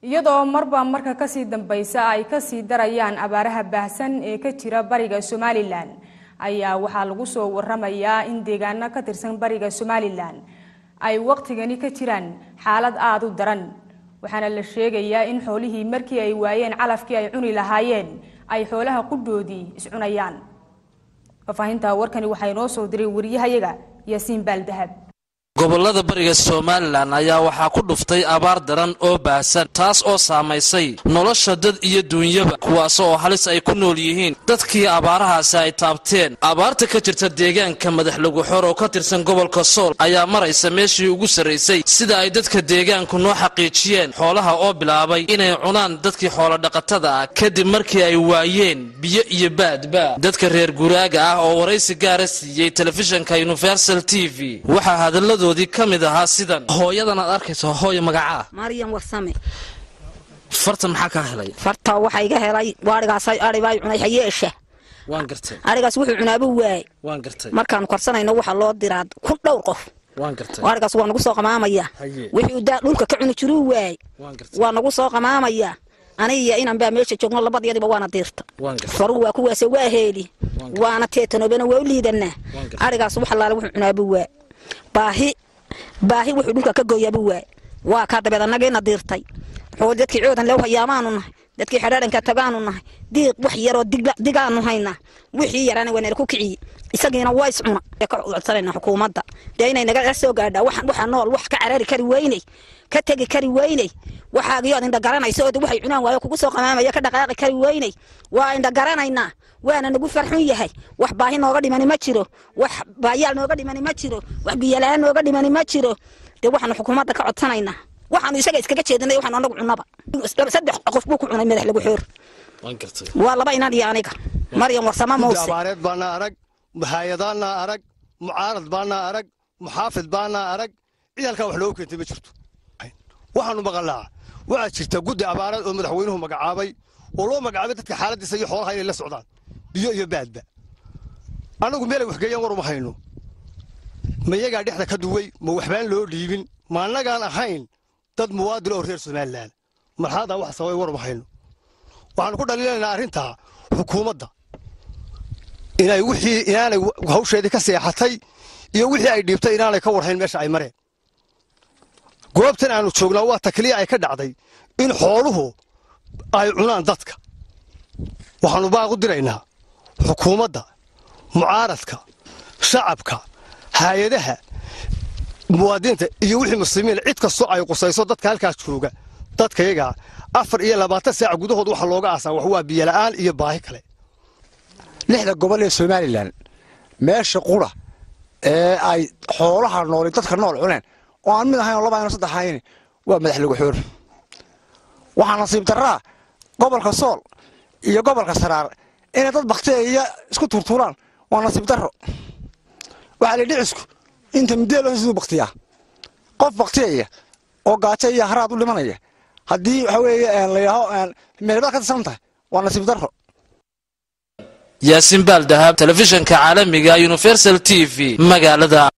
Iyadoo marba marka kasii dambaysa ay kasii darayaan abaaraha baahsan ee ka jira bariga Somaliland, ayaa waxaa lagu soo waramayaa in deegaano ka tirsan bariga Somaliland ay waqtigani ka jiraan xaalad aada u daran. Waxaana la sheegayaa in xoolihii markii ay waayeen calafkii ay cuni lahaayeen ay xoolaha qudhoodii iscunayaan. Faahfaahinta warkani waxaa inoo soo diray wariyahayaga Yaasiin Baaldahab. Gobolada bariga Somaliland ayaa waxaa ku dhuftay abaar daran oo baahsan, taas oo saamaysay nolosha dad iyo duunyaba, kuwaas oo halis ay ku nool yihiin dadkii abaarahaasi ay taabteen. Abaarta ka jirta deegaanka Madax Laguxor oo ka tirsan gobolka Sool ayaa maraysa meeshii ugu sarraysay, sida ay dadka deegaanku noo xaqiijiyeen. Xoolaha oo bilaabay inay cunaan dadkii xoolodhaqatada ah kadib markii ay waayeen biyo iyo baadba. Dadka reer guraaga ah oo waraysi gaara siiyey telefishinka Universal TV waxaa hadaladoodii ka mid ahaa sidan. Hooyadan aad arkayso, hooyo, magacaa? Maryam Warsame. Farta maxaa kaa helay? Farta waxaa iga helay waarigaas, ari baa cunay hayeesha. Waan gartay. Arigaas wuxuu cunaabu waayey. Waan gartay. Markaanu karsanayno waxaa loo diraa ku dhowr qof. Waan gartay. Arigaas waa nagu soo qamaamaya. Wixii daa dhulka ka cuni jiruu waayey. Waan gartay. Waa nagu soo qamaamaya. Aniga inan baa meesha joogno, labadiyadiba waana diirta. Waan gartay. Faruhu waa kuwaase, waa heeli, waana teetanoobena, waa u liidanaa. Arigaas wax allaale wuxuu cunaabu waay, baahi baahi wuxuu dhulka ka gooyaabu waay. Waa kaa dabeed annagiina diirtay. Xool dadkii coodan lew hayaamaanu nahay, dadkii xadhaadhanka tagaanu nahay, diiq wax yaroo digaanu haynaa, wixii yaraana waa nala ku kiciye, isagiina waa is cuna. Ka codsanayna xukuumadda dee inay naga soo gaadhaa. Waxa nool wax ka carari kari weynay, ka tegi kari weynay, waxaagiyo aad indha garanayso oo waxay cunaan waayo kugu soo qamaamaya, ka dhaqaaqi kari weynay. Waa indha garanaynaa, waana nagu farxun yahay. Wax baahi nooga dhimani ma jiro, wax baayaal nooga dhimani ma jiro, wax biyola-aan nooga dhimani ma jiro. Dee waxaanu xukuumadda ka codsanaynaa, waxaanu isaga iskaga jeedinay, waxaanu anagu cunaba. 3 qof buu ku cunay Madax Lagu Xoor. Waan gartay. Waa 2 inan iyo aniga, Maryam Warsama Muuse. Abaareed baana arag, hay-adaana arag, mucaarad baana arag, muxaafid baana arag, cid halkaa wax loogu keentay ma jirto. Waxaanu maqalnaa waxaa jirta guddi abaareed oo madaxweynuhu magacaabay, oo loo magacaabay dadka xaaladdiisa iyo xoolaha inay la socdaan biyo iyo baadba. Annagu meelay waxgeeyaan war uma hayno. Ma iyagaa dhexda ka duway? Ma waxbaan loo dhiibin? Ma annagaan ahayn dad muwaadin oo reer Somaliland? Marxaladdaa wax sababay war uma hayno. Waxaanu ku dhaliilanaynaa arrintaa xukuumadda inay wixii inaanay hawsheedii ka seexatay iyo wixii ay dhiibtay inaanay ka warhayn meesha ay mareen. Goobtan aanu joognaa waa takliya ay ka dhacday in xooluhu ay cunaan dadka. Waxaannu baaq u diraynaa xukuumadda, mucaaradka, shacabka, hay-adaha, muwaadiniinta iyo wixii muslimiin, cid kastoo ay qusayso. Dadka halkaas jooga, dadkayagaa 24 saac gudahood waxa looga aasaa wax waa biyola'aan iyo baahi kale. 6da gobol ee Somaliland meesha qura ee ay xoolaha nooli dadka nool cuneen oo aan mid ahayn oo 2 ahayn oo 3 ahayn waa Madax Lagu Xoor. Waxaa nasiib darraa gobolka Sool iyo gobolka Saraar inay dad baktiya iyo isku tuurtuuraan, waa nasiib darro. Waxaa la dhicisku inta mideel siduu baktiyaa, qof baktiyaya oo gaajo iyo haraad u dhimanaya haddii waxa weeye la yidhaaho meelbaad ka tirsan tahay, waa nasiib darro. Yaasiin Baaldahab, telefishinka caalamiga Universal TV, magaalada